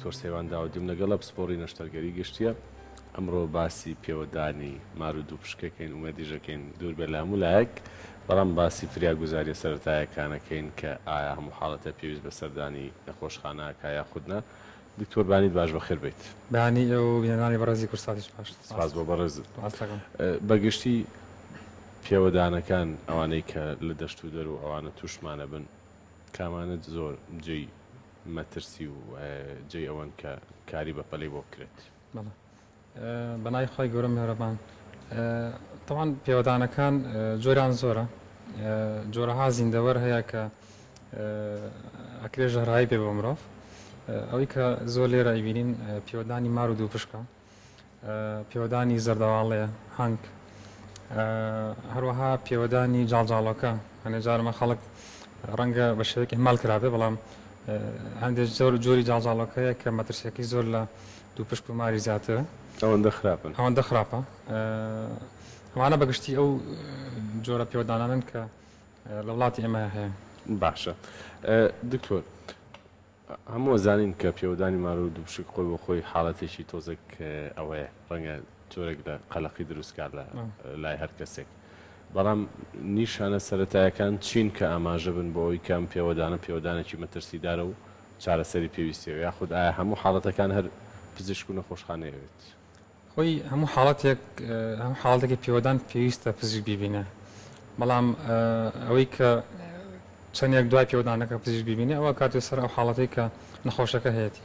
دکتۆر سەیوان داودیم لەگەڵە پسپۆڕی نەشتەرگەری گشتیە. ئەمڕۆ باسی پێوەدانی مار و دووپشکەکەین ئومێدیش ئەکەین دوور بێت لە هەموو لایەک، بەڵام باسی فریاگوزاریە سەرەتایەکان ئەکەین کە ئایا هەموو حاڵەتە پێویست بە سەردانی نەخۆشخانە ئەکا یاخود نا. دکتۆر بانیت باش بەخێر بێیت. بەیانی ئێوە و بینەرانی بەڕێزی کوردساتیش باش. سپاس بۆ بەڕێزت. سپاس دەکەم. بە گشتی پێوەدانەکان ئەوانەی کە لە دەشت و دەر و ئەوانە تووشمان ئەبن کامانە زۆر جێی مەترسی و جێی ئەوەن کە کاری بەپەلەی بۆ بکرێت؟ بەڵێ بەناوی خوای گەورە میهرەبان. تەبعەن پێوەدانەکان جۆریان زۆرە، جۆرەها زیندەوەر هەیە کە ئەکرێ ژەهراوی بێ بۆ مرۆڤ. ئەوەی کە زۆر لێرە ئەیبینین پێوەدانی مار و دووپشکە، پێوەدانی زەردەواڵەیە، هەنگ، هەروەها پێوەدانی جاڵجاڵۆکە. هەندێک جار ئەمە خەڵک ڕەنگە بە شێوەیەکی ئیهمال کرابێ، بەڵام هەندێک زۆر جۆری جاڵجاڵۆکە هەیە کە مەترسیەکەی زۆر لە دووپشک و ماری زیاترە. ئەوەندە خراپن؟ ئەوەندە خراپە. ئەمانە بەگشتی ئەو جۆرە پێوەدانانەن کە لە وڵاتی ئێمە هەیە. باشە دکتۆر، هەموو ئەزانین کە پێوەدانی مار و دووپشک خۆی بۆ خۆی حاڵەتێکی تۆزێک ئەوەیە، ڕەنگە جۆرێک لە قەلەقی دروست کات لە لای هەر کەسێک، بەڵام نیشانە سەرەتایەکان چین کە ئاماژە بن بۆ ئەوەی کە ئەم پێوەدانە پێوەدانێکی مەترسیدارە و چارەسەری پێویستیە، یاخود ئایا هەموو حاڵەتەکان هەر پزیشک و نەخۆشخانەی ئەوێت؟ خۆی هەموو حاڵەتێک هەموو حاڵەتێکی پێوەدان پێویستە پزیشک بیبینێ، بەڵام ئەوەی کە چەندێک دوای پێوەدانەکە پزیشک بیبینێ ئەوە کاتێ سەر ئەو حاڵەتەی کە نەخۆشەکە هەیەتی.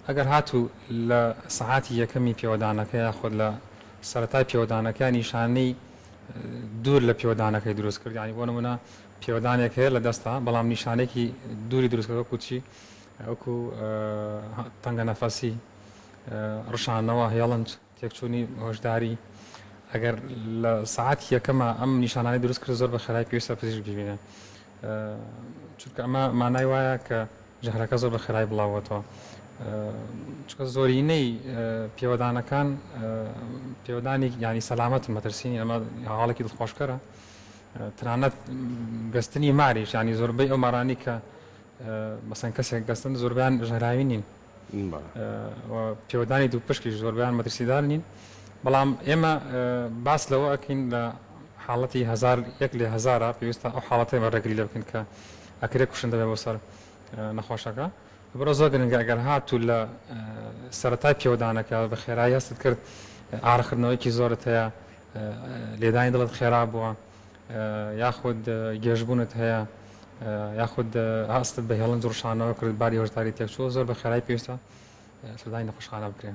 ئەگەر هاتوو لە سەعاتی یەکەمی پێوەدانەکە یاخود لە سەرەتای پێوەدانەکە نیشانەی دوور لە پێوەدانەکەی دروست کرد، یانی بۆ نمونە پێوەدانێک هەیە لە دەستا بەڵام نیشانێکی دووری دروست کرد وەکو چی؟ وەکو تەنگە نەفەسی، ڕشانەوە، هێڵنج، تێکچوونی هۆشداری، ئەگەر لە سەعاتی یەکەما ئەم نیشانانەی دروست کرد زۆر بە خێرایی پێویستە پزیشک بیبینێ، چونکە ئەمە مانای وایە کە ژەهرەکە زۆر بە خێرایی بڵاوبووەتەوە، چونکە زۆرینەی پێوەدانەکان پێوەدانی یانی سەلامەتن، مەترسی نین، ئەمە هەواڵێکی دڵخۆشکەرە. تەنانەت گەستنی ماریش یانی زۆربەی ئەو مارانەی کە مەسەن کەسێک گەستن زۆربیان ژەهراوی نین پێوەدانی دووپشکیش زۆربیان مەترسیدار نین، بەڵام ئێمە باس لەوە ئەکەین لە حاڵەتی هەزار یەک لێ هەزارە پێویستە ئەو حاڵەتەی بە ڕێگری لێ بکەین کە ئەکرێ کوشندە بێ بۆ سەر نەخۆشەکە. بڕۆ زۆر گرنگە ئەگەر هاتوو لە سەرەتای پێوەدانەکە بە خێرایی هەستت کرد ئارەقکردنەوەیەکی زۆرت هەیە، لێدانی دڵت خێرا بووە، یاخود گێژبوونت هەیە، یاخود هەستت بە هێڵنج ڕشانەوە کرد، باری هۆشداری تێکچووە، زۆر بە خێرایی پێویستە سەردانی نەخۆشخانە بکرێ.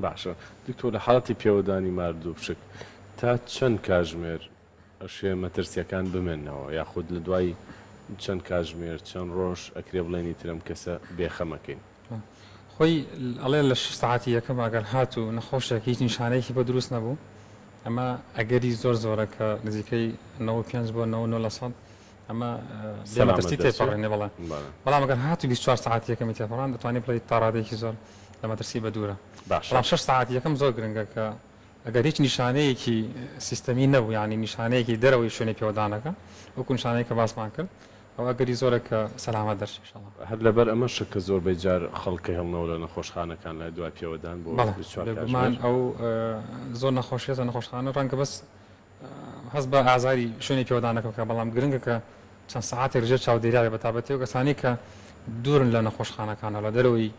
باشە دکتۆر لە حاڵەتی پێوەدانی مار دووپشک تا چەند کاژمێر ئەشێ مەترسیەکان بمێننەوە یاخود لە دوای چەند کاژمێر چەند ڕۆژ ئەکرێ بڵێن ئیتر ئەم کەسە بێخەمەکەین؟ خۆی ئەڵێ لە شەش سەعاتی یەکەم ئەگەر هاتوو نەخۆشێک هیچ نیشانەیەکی بۆ دروست نەبوو ئەمە ئەگەری زۆر زۆرە کە نزیکەی 95 بۆ 99 لە سەد ئەمە بێ مەترسی تێپەڕێنێ بەڵێ بەڵام ئەگەر هاتوو 24 سەعاتی یەکەمی تێپەڕاند دەتوانێت بڵێ تا ڕادەیەکی زۆر لە مەترسی بەدوورە بەڵام شەش سەعاتی یەکەم زۆر گرنگە کە ئەگەر هیچ نیشانەیەکی سیستەمی نەبوو یانی نیشانەیەکی دەرەوەی شوێنی پێوەدانەکە وەکو نیشانەیەک کە باسمان کرد ئەوە ئەگەری زۆرە کە سەلامەت دەرچی ان شاء اللە. هەر لەبەر ئەمەشە کە زۆربەی جار خەڵک ئەهێڵنەوە لە نەخۆشخانەکان لە دوای پێوەدان بۆ بەڵێ 24 بێگومان کاژمێر. ئەو زۆر نەخۆشی هەست لە نەخۆشخانە ڕەنگە بەس هەست بە ئازاری شوێنی پێوەدانەکە بکات بەڵام گرنگە کە چەند سەعاتێک لەژێر چاودێریا بێت بەتایبەتی ئەو کەسانەی کە دوورن لە نەخۆشخانەکانەوە لە دەرەوەی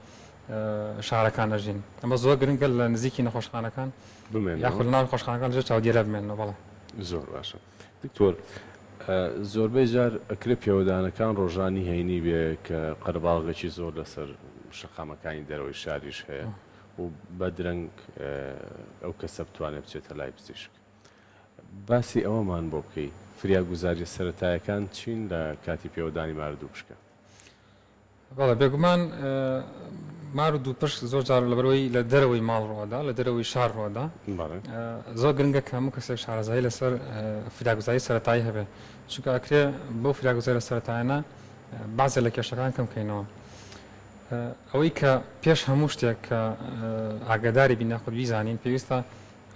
شارەکان ئەژین ئەمە زۆر گرنگە لە نزیکی نەخۆشخانەکان یاخود لەناو نەخۆشخانەکان لەژێر چاودێریا بمێننەوە بەڵێ. زۆر باشە دکتۆر زۆربەی جار ئەکرێ پێوەدانەکان ڕۆژانی هەینی بێ کە قەرەباڵغێکی زۆر لەسەر شەقامەکانی دەرەوەی شاریش هەیە و بە درەنگ ئەو کەسە بتوانێت بچێتە لای پزیشک باسی ئەوەمان بۆ بکەی فریاگوزاریە سەرەتایەکان چین لە کاتی پێوەدانی ماردوو پشکە؟ بەڵێ بێگومان مار و دووپشک زۆر جار لەبەرەوەی لە دەرەوەی ماڵ ڕۆدا لە دەرەوەی شار ڕۆدا زۆر گرنگە کە هەموو کەسێک شارەزایی لەسەر فریاگوزاری سەرەتایی هەبێ چونکە ئەکرێ بەو فریاگوزارە سەرەتایانە بەعزێ لە کێشەکان کەم بکەینەوە ئەوەی کە پێش هەموو شتێک کە ئاگاداری بین یاخود بیزانین پێویستە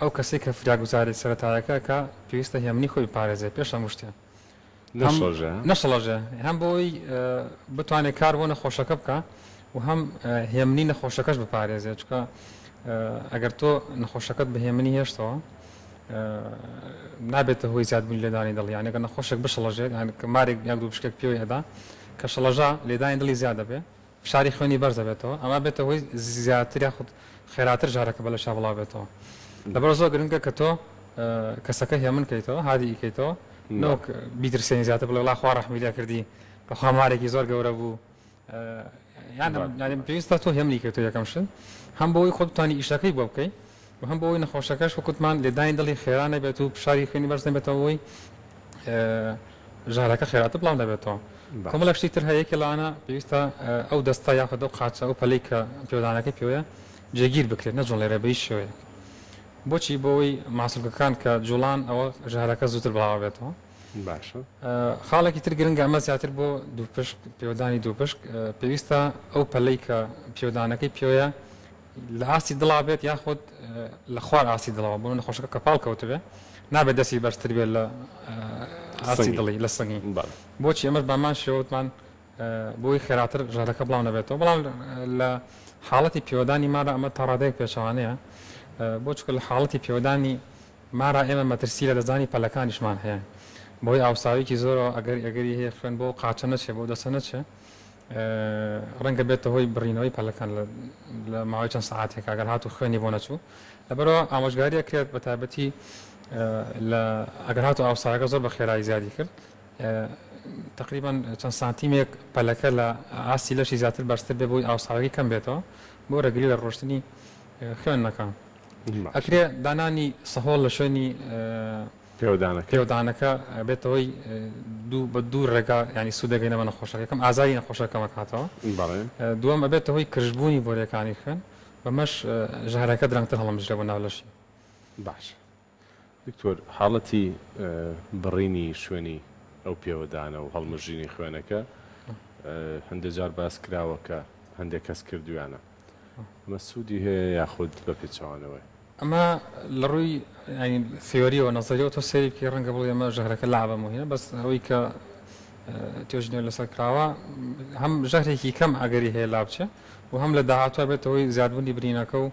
ئەو کەسێک کە فریاگوزاری سەرەتایەکە کە پێویستە هێمنی خۆی بپارێزێ پێش هەموو شتێ نەشڵەژێ نەشڵەژێ هەم بۆی بتوانێت کار بۆ نەخۆشەکە بکە. و هەم هێمنی نەخۆشەکەش بپارێزێت چونکە ئەگەر تۆ نەخۆشەکەت بە هێمنی هێشتەوە نابێتە هۆی زیادبوونی لێدانی دڵ یان ئەگەر نەخۆشێک بشڵەژێت یان مارێک یان دوو پشکێک پێوەی ئەدا کە شڵەژا لێدانی دڵی زیاد دەبێ فشاری خوێنی بەرز دەبێتەوە ئەمە بێتە هۆی زیاتر یاخود خێراتر ژارەکە بە لەشا بڵاو بێتەوە لەبەر زۆر گرنگە کە تۆ کەسەکە هێمن کەیتەوە هادی کەیتەوە نەوەک بیترسێنی زیاتر بڵێ وڵا خوا ڕەحمی لێ کردی بەخوا مارێکی زۆر گەورە بوو یان پێویستە تۆ هێمنی کەیتەوە یەکەم شت هەم بۆ ئەوەی خۆت بتوانی ئیشەکەی بۆ بکەی و هەم بۆ ئەوەی نەخۆشەکەش وەکوتمان لێدانی دڵی خێرا نەبێت و فشاری خوێنی بەرز نەبێتەوە ئەوەی ژارەکە خێراتر بڵاو نەبێتەوە. کۆمەڵێک شتی تر هەیە یەکێ لەوانە پێویستە ئەو دەستە یاخود ئەو قاچە ئەو پەلەی کە پێودانەکەی پێوەیە جێگیر بکرێت نەجوڵێرێ بە هیچ شێوەیەک. بۆچی؟ بۆ ئەوەی ماسولکەکان کە جوڵان ئەوە ژارەکە زووتر بڵاو بێتەوە. باشە. خاڵێکی تر گرنگە ئەمە زیاتر بۆ دووپشک پێودانی دووپشک پێویستە ئەو پەلەی کە پێودانەکەی پێوەیە لە ئاستی دڵا بێت یاخود لە خوار ئاستی دڵەوە بۆ نەخۆشەکە کە پاڵ کەوتبێ نابێت دەستی بەرزتر بێت لە ئاستی دڵی لە سنگی بۆچی ئەمەش بامان شێوەتمان بۆی خێراتر ژارەکە بڵاو نەبێتەوە بەڵام لە حاڵەتی پێوەدانی مارا ئەمە تا ڕادەیەک پێچەوانەیە بۆ چونکە لە حاڵەتی پێوەدانی مارا ئێمە مەترسی لەدەستدانی پەلەکانیشمان هەیە بەهۆی ئاوساویکی زۆرەوە ئەگەر ئەگەری هەیە خوێن بۆ قاچە نەچێ بۆ دەسە نەچێ ڕەنگە بێتە هۆی بڕینەوەی پەلەکان لە ماوەی چەند سەعاتێک ئەگەر هاتوو خوێنی بۆ نەچوو لەبەرەوە ئامۆژگاری ئەکرێت بە تایبەتی لە ئەگەر هاتوو ئاوساوەکە زۆر بە خێرایی زیادی کرد تقریبا چەند سانتیمێک پەلەکە لە ئاستی لەشی زیاتر بەرزتر بێ بۆی ئاوساوەکەی کەم بێتەوە بۆ ڕێگری لە ڕۆشتنی خوێنەکە ئەکرێ دانانی سەهۆڵ لە شوێنی پێودانەکە پێودانەکە بێتە هۆی دوو بە دوو ڕێگا یانی سوود دەگەینە بە نەخۆشەکە یەکەم ئازاری نەخۆشەکە کەم ئەکاتەوە بەڵێ دووەم ئەبێتە هۆی کرژبوونی بۆریەکانی خوێن بەمەش ژەهرەکە درەنگتر هەڵەمژرێ بۆ ناو لەشی. باشە دکتۆر حاڵەتی بڕینی شوێنی ئەو پێوەدانە و هەڵمژینی خوێنەکە هەندێک جار باس کراوە کە هەندێک کەس کردویانە ئەمە سوودی هەیە یاخود بە پێچەوانەوەی؟ ئەمە لە ڕووی یانی تیۆریەوە نەزەریەوە تۆ سەیری بکەی ڕەنگە بڵێ ئەمە ژەهرەکە لابەم و هینە بەس ئەوەی کە توێژینەوە لەسەر کراوە هەم ژەهرێکی کەم ئەگەری هەیە لابچێ و هەم لە داهاتوە بێتە هۆی زیادبوونی برینەکە و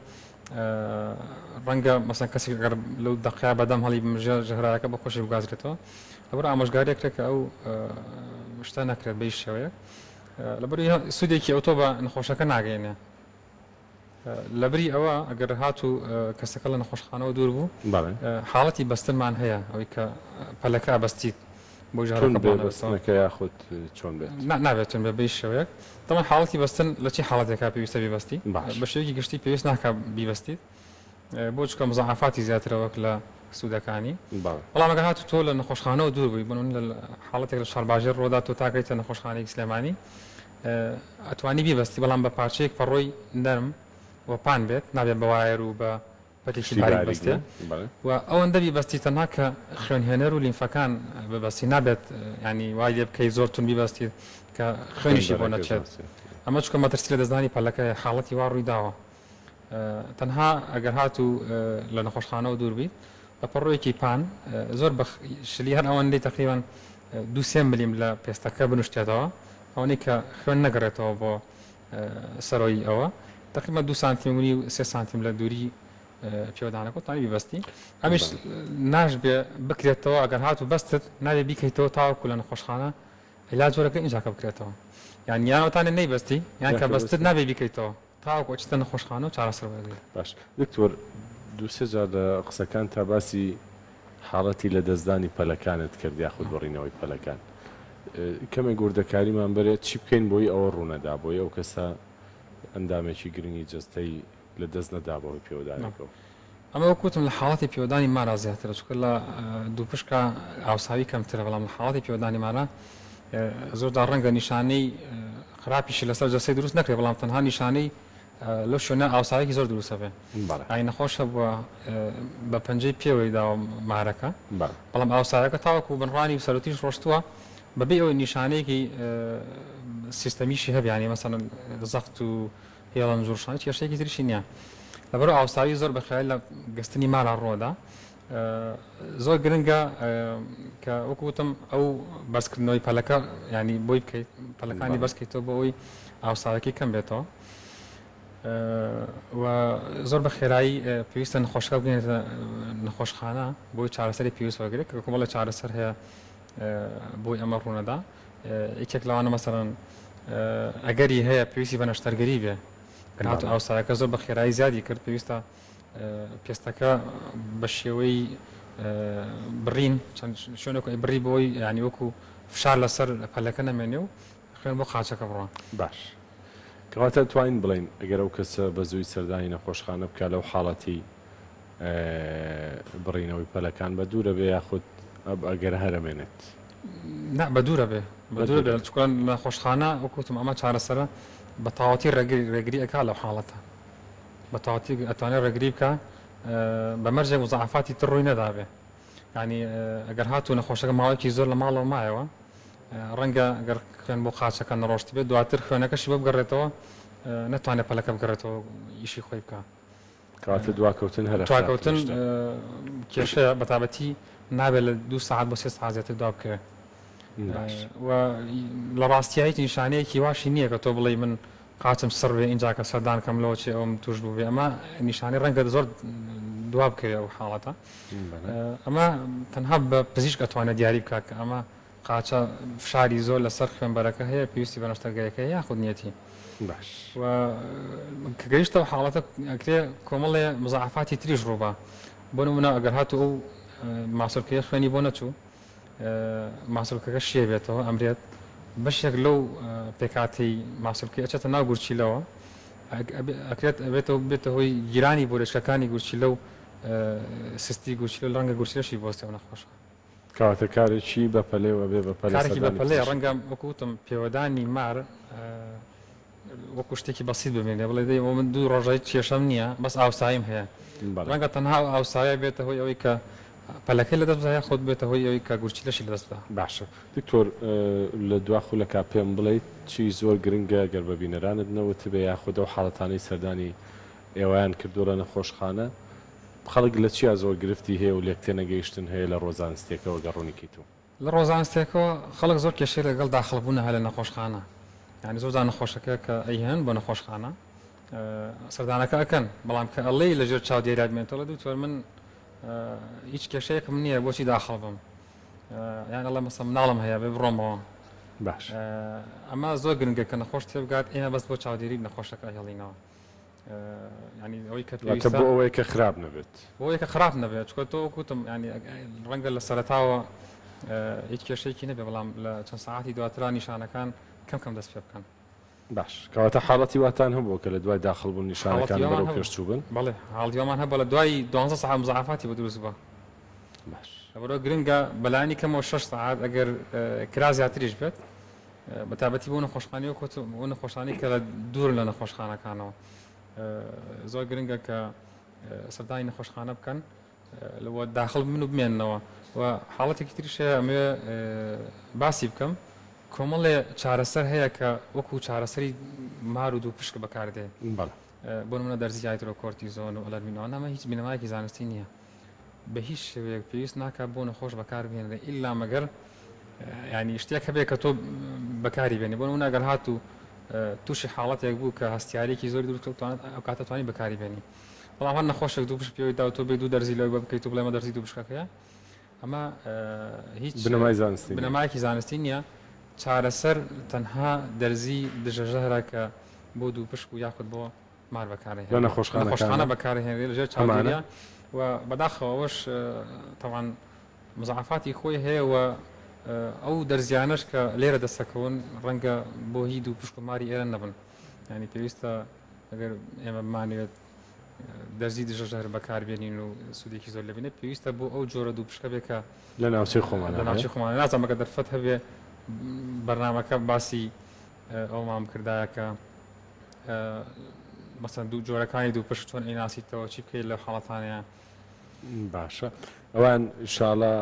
ڕەنگە مەسەن کەسێک گەر لەو دەقیا بەدەم هەڵی بمژێ ژەهرایەکە بە خۆشی بگوازرێتەوە لەبەر ئامۆژگاریەک کرێت کە ئەو شتە نەکرێت بە هیچ شێوەیەک لەبەر سوودێکی ئەوتۆ بە نەخۆشەکە ناگەینێ لەبری ئەوە ئەگەر هاتوو کەسەکە لە نەخۆشخانەوە دوور بوو حاڵەتی بەستنمان هەیە ئەوەی کە پەلەکە ئەبەستیت بۆ ژارەکە بڵاو نەبێتەوە. بەستنەکە یاخود چۆن بێت؟ نا نابێت توند بێت بە هیچ شێوەیەک. تەبعەن حاڵەتی بەستن لە چی حاڵەتێکا پێویستە بیبەستی؟ باش. بە شێوەیەکی گشتی پێویست ناکا بیبەستیت بۆ چونکە مزاعەفاتی زیاترە وەک لە سوودەکانی. بەڵێ. بەڵام ئەگەر هاتوو تۆ لە نەخۆشخانەوە دوور بووی بۆ نموونە لە حاڵەتێک لە شارباژێڕ ڕوودا تۆ تاگەیتە نەخۆشخانەیەکی سلێمانی ئەتوانی بیبەستی بەڵام بە پارچەیەک پەڕۆی نەرم و پان بێت نابێت بە wire و بە پەتێکی باریک بەستێ و ئەوەندە بیبەستی تەنها کە خوێنهێنەر و لیمفەکان ببەستی نابێت ینی وای لێ بکەی زۆر تون بیبەستیت کە خوێنیشی بۆ نەچێت ئەمە چکە مەترسی لە دەستدانی پەلەکە حاڵەتی وا ڕووی داوە تەنها ئەگەر هاتوو لە نەخۆشخانەوە دوور بیت بە پەڕۆیەکی پان زۆر بە شلی هەر ئەوەندەی تقریبان دوو سێ ملیم لە پێستەکە بنوشتێتەوە ئەوەنەی کە خوێن نەگەڕێتەوە بۆ سەرۆی ئەوە تقریبا 2 سانتیم و نیو سێ سانتیم لە دووری پێوەدانەکە توانی بیبەستی ئەمیش ناش بێ بکرێتەوە ئەگەر هاتوو بەستت نابێ بیکەیتەوە تاوەکو لە نەخۆشخانە عیلاج وەرەگرە ئینجاکە بکرێتەوە یان یانەوەتانە نەیبەستی یان کە بەستت نابێ بیکەیتەوە تاوەکو ئەچیتە نەخۆشخانە و چارەسەر وەرەگری. باش دکتۆر دوو سێ جار لە قسەکانتا باسی حاڵەتی لەدەستدانی پەلەکانت کرد یاخود بڕینەوەی پەلەکان کەمێک وردەکاریمان بەرێ چی بکەین بۆی ئەوە ڕوونەدا بۆی ئەو کەسە ئەندامێکی گرنگی جەستەی لەدەست نەدا بەهۆی پێوەدانێکەوە؟ ئەمە وەک وتم لە حاڵەتی پێوەدانی مارا زیاترە چونکە لە دووپشکا ئاوساوی کەمترە بەڵام لە حاڵەتی پێوەدانی مارا زۆرجار ڕەنگە نیشانەی خراپیشی لەسەر جەستەی دروست نەکرێت بەڵام تەنها نیشانەی لەو شوێنە ئاوساوێکی زۆر دروست هەبێ ئای نەخۆش هەبووە بە پەنجەی پێوەی داوە مارەکە بەڵام ئاوساوەکە تاوەکو بنڕانی و سەرتیش ڕۆشتووە بەبێ ئەوەی نیشانەیەکی سیستەمیشی هەبیانی مەسەن زەخت و هێڵنج و ڕشان هیچ کێشەیەکی تریشی نییە لەبەرئەوە ئاوساوی زۆر بە خێرایی لە گەستنی مارا ڕووەدا زۆر گرنگە کە وەکو وتم ئەو بەرزکردنەوەی پەلەکە ینی بۆی بکەیت پەلەکانی بەرزکەیتەوە بۆ ئەوەی ئاوساوەکەی کەم بێتەوە. و زۆر بە خێرایی پێویستە نەخۆشەکە بگەێنێتە نەخۆشخانە بۆی چارەسەری پێویست وەرگرێت کە کۆمەڵە چارەسەر هەیە بۆی ئەمە ڕوونەدا یەکێک لەوانە مەسەرەن ئەگەری هەیە پێویستی بە نەشتەرگەری بێ هاتو ئاوساەکە زۆر بە خێرایی زیادی کرد پێویستە پێستەکە بە شێوەی بڕین چەند شوێنێک بڕی بۆی ینی وەکو فشار لەسەر پەلەکە نەمێنێ و خوێن بۆ قاچەکە بڕۆ. باش کەواتە ئەتوانین بڵێین ئەگەر ئەو کەسە بە زووی سەردانی نەخۆشخانە بکا لەو حاڵەتی بڕینەوەی پەلەکان بە دوورە بێ یاخود ئەب ئەگەرە هەر ئەمێنێت؟ نا بە دوورە بێ بە دوورە بێ چونکە نەخۆشخانە وەک وتم ئەمە چارەسەرە بە تەواوەتی ڕێگری ڕێگری ئەکا لەو حاڵەتە بە تەواوەتی ئەتوانێت ڕێگری بکا بە مەرجێک مزاعەفاتی تر ڕووی نەدابێ یانی ئەگەر هاتوو نەخۆشەکە ماوەیەکی زۆر لە ماڵەوە مایەوە ڕەنگە گەر خوێن بۆ قاچەکە نەڕۆشتبێت دواتر خوێنەکەشی بۆ بگەڕێتەوە نەتوانێت پەلەکە بگەڕێتەوە ئیشی خۆی بکە. کەواتە دواکەوتن هەرە دواکەوتن کێشەیە بەتابەتی نابێت لە دوو سەعات بۆ سێ سەعات زیاتر دوا بکەوێت و لە ڕاستیا هیچ نیشانەیەکی واشی نییە کە تۆ بڵێی من قاچم سڕ بێ ئینجا کە سەردان کەم لەوە چێ ئەوم توش بوو بێ ئەمە نیشانەی ڕەنگە زۆر دوا بکەوێ ئەو حاڵەتە ئەمە تەنها بە پزیشک ئەتوانێت دیاری بکات کە ئەمە قاچە فشاری زۆر لەسەر خوێنبەرەکە هەیە پێویستی بە نەشتەرگەریەکە هەیە یاخود نیەتی باش و کە گەیشتە ئەو حاڵەتە ئەکرێ کۆمەڵێ مزاعفاتی تریش ڕووبا بۆ نمونە ئەگەر هاتوو ئەو ماسولکەیە خوێنی بۆ نەچوو ماسولکەکە شێ بێتەوە ئەمرێت بەشێک لەو پێکهاتەی ماسولکەی ئەچێتە ناو گورچیلەوە ئەکرێت ئەبێتەوە بێتە هۆی گیرانی بۆرێچکەکانی گورچیلە و سستی گورچیلە ڕەنگە گورچیلەشی بۆستێ ئەو نەخۆشە. کەواتە کارێکی بەپەلەیە و ئەبێ بەپەلە کارێکی سەردانی بەپەلەیە پزیشک ڕەنگە بکەی. وەکو وتم پێوەدانی مار وەکو شتێکی بەسیت ببینرێ بڵێ دەی من دوو ڕۆژە هیچ کێشەم نییە بەس ئاوساییم هەیە بەڵێ. ڕەنگە تەنها ئەو ئاوسایە بێتە هۆی ئەوەی کە پەلەکەی لەدەست بدا یاخود بێتە هۆی ئەوەی کە گورچیلەشی لەدەست بدا. باشە دکتۆر لە دوا خولەکا پێم بڵێیت چی زۆر گرنگە گەر بە بینەرانت نەوتبێ یاخود ئەو حاڵەتانەی سەردانی ئێوەیان کردووە لە نەخۆشخانە خەڵک لە چیا زۆر گرفتی هەیە و لێکتێنەگەیشتن هەیە لە ڕووە زانستیەکەوە گەر ڕوونی کەیتەوە؟ لە ڕووە زانستیەکەوە خەڵک زۆر کێشەی لەگەڵ داخڵ بوونە هەیە لە نەخۆشخانە یانی زۆر جار نەخۆشەکە کە ئەیهێنن بۆ نەخۆشخانە سەردانەکە ئەکەن بەڵام کە ئەڵێی لەژێر چاودێریا بمێنێتەوە ئەڵێ دکتۆر من هیچ کێشەیەکم نییە بۆچی داخڵ بم یان ئەڵێ مەسە مناڵم هەیە بێ بڕۆمەوە باش ئەمە زۆر گرنگە کە نەخۆش تێبگات ئێمە بەس بۆ چاودێری نەخۆشەکە هێڵینەوە ینی ئەوەی کە واتە بۆ ئەوەیە کە خراپ نەبێت بۆ ئەوەی کە خراپ نەبێت چونکە تۆ وەکوتم ینی ڕەنگە لە سەرەتاوە هیچ کێشەیەکی نەبێ بەڵام لە چەند ساعتی دواترا نیشانەکان کەم کەم دەست پێ بکەن باش کەواتە حاڵەتی واتان هەبووە کە لە دوای داخڵ بوون حاڵەتی نیشانەکان وامان بەرەو هەبوو پێش چووبن؟ بەڵێ حاڵەتی وامان هەبوو لە دوای دوانزە سەعات مزاعەفاتی بۆ دروست بووە باش. لەبەرئەوە گرنگە بەلایەنی کەمەوە شەش سەعات ئەگەر کرا زیاتریش بێت بەتایبەتی بۆ نەخۆشخانەی وەکو بۆ نەخۆشانی کە لە دوورن لە نەخۆشخانەکانەوە زۆر گرنگە کە سەردانی نەخۆشخانە بکەن لەوە داخڵ بن و بمێننەوە و حاڵەتێکی تریش هەیە ئەمەوێ باسی بکەم کۆمەڵێ چارەسەر هەیە کە وەکو چارەسەری مار و دوو پشک بەکاردێ بۆ نمونە دەرزی هایدرۆکۆرتیزۆن و ئەلەرمین ئەوانە ئەمە هیچ بنەمایەکی زانستی نییە بە هیچ شێوەیەک پێویست ناکات بۆ نەخۆش بەکار بهێنرێ ئیلا مەگەر ینی شتێک هەبێ کە تۆ بەکاری بێنی بۆ نمونە ئەگەر هاتوو تووشی حاڵەتێک بوو کە هەستیارێکی زۆری دروست کرد ئەو کاتە توانی بەکاری بێنی بەڵام هەر نەخۆشێک دوو پشک پێوەی دا و تۆ بێ دوو دەرزی لەوەی بە بکەیت و بڵێ ئەمە دەرزی دوو پشکەکەیە ئەمە هیچ بنەمای زانستی نییە. بنەمایەکی زانستی نییە چارەسەر تەنها دەرزی دژە ژەهرە کە بۆ دوو پشک و یاخود بۆ مار لە بەکارهێنرێت نەخۆشخانەکانە نەخۆشخانە بەکارهێنرێت لەژێر ئەمانە چاودێریە و بەداخەوە ئەوەش تەوان مزاعەفاتی خۆی هەیە و ئەو دەرزیانەش کە لێرە دەستەکەون ڕەنگە بۆ هی دوو پشک و ماری ئێرە نەبن ینی پێویستە ئەگەر ئێمە بمانەوێت دەرزی دژە ژەهر بەکاربێنین و سوودێکی زۆر لەبینێت پێویستە بۆ ئەو جۆرە دوو پشکە بێ کە لە ناوچەی خۆمان لە ناوچەی خۆمان نازانم ئەگەر دەرفەت هەبێ بەرنامەکە باسی ئەومان بکردایە کە مەسەن دوو جۆرەکانی دوو پشک چۆن ئەیناسیتەوە چی بکەیت لەو حاڵەتانەیە باشە ئەوان ئیشاڵا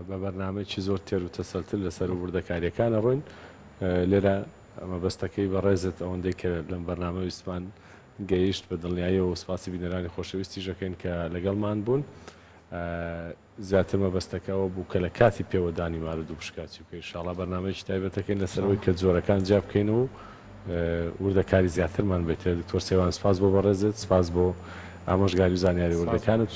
بە بەرنامەیەکی زۆر تێر و تەسەلتر لەسەر وردەکاریەکان ئەڕۆین لێرە مەبەستەکەی بەڕێزت ئەوەندەی کە لەم بەرنامە ویستمان گەیشت بە دڵنیاییەوە سپاسی بینەرانی خۆشەویستیش ئەکەین کە لەگەڵمان بوون زیاتر مەبەستەکە ئەوە بوو کە لە کاتی پێوەدانی مار و دووپشکا چی بکەین ئینشاڵا بەرنامەیەکی تایبەت ئەکەین لەسەر ئەوەی کە جۆرەکان جیا بکەینەوە و. وردەکاری زیاترمان بێتێ. دکتۆر سەیوان سپاس بۆ بەڕێزت، سپاس بۆ ئامۆژگاری و زانیاری وردەکانت.